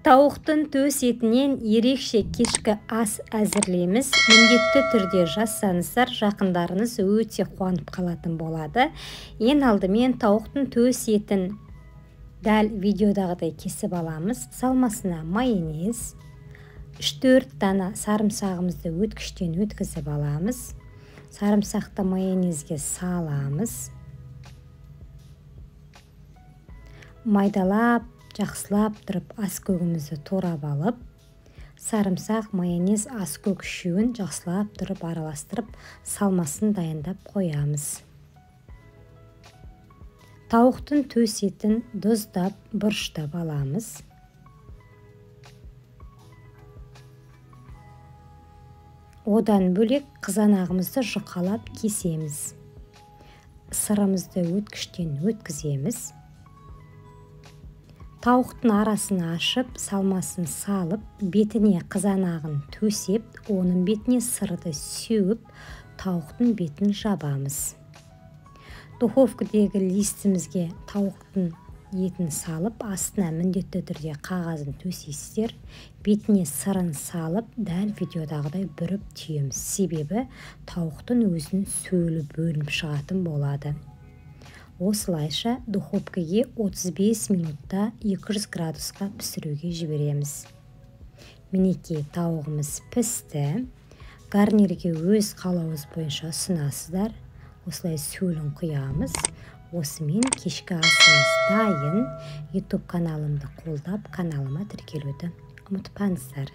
Тауықтың төс етінен ерекше кешкі ас әзірлейміз. Міндетті түрде жазсаңыздар, жақындарыңыз өте қуанып қалатын болады. Ең алдымен тауықтың төс етін дәл видеодағыдай кесіп аламыз. Салмасына майонез, 3-4 дана сарымсағымызды өткіштен өткізіп аламыз. Сарымсақты майонезге саламыз. Майдалап, жақсылап тұрып аскөгімізді турап алып, сарымсақ, майонез, аскөк үшеуін жақсылап тұрып араластырып, салмасын дайындап қоямыз. Тауықтың төс етін тұздап, бұрыштап аламыз. Одан бөлек қызанағымызды жұқалап кесеміз. Сырымызды өткіштен өткіземіз. Тауықтың арасын ашып, салмасын салып, бетіне қызанағын төсеп, оның бетіне сырды сеуіп, тауықтың бетін жабамыз. Духовкадегі листімізге тауықтың етін салып, астына міндетті түрде қағазын төсейсіздер, бетіне сырын салып, дәл видеодағыдай бүріп түйеміз. Себебі тауықтың өзінің сөлі бөлініп шығатын болады. Осылайша духовкаге 35 минутта 200 градусқа пісіруге жібереміз. Мінекей, тауығымыз пісті. Гарнирге өз қалауыңыз бойынша ұсынасыздар. Осылай сөлін құямыз. Осымен кешкі асымыз дайын. YouTube каналымды қолдап, каналыма тіркелуді ұмытпаңыздар.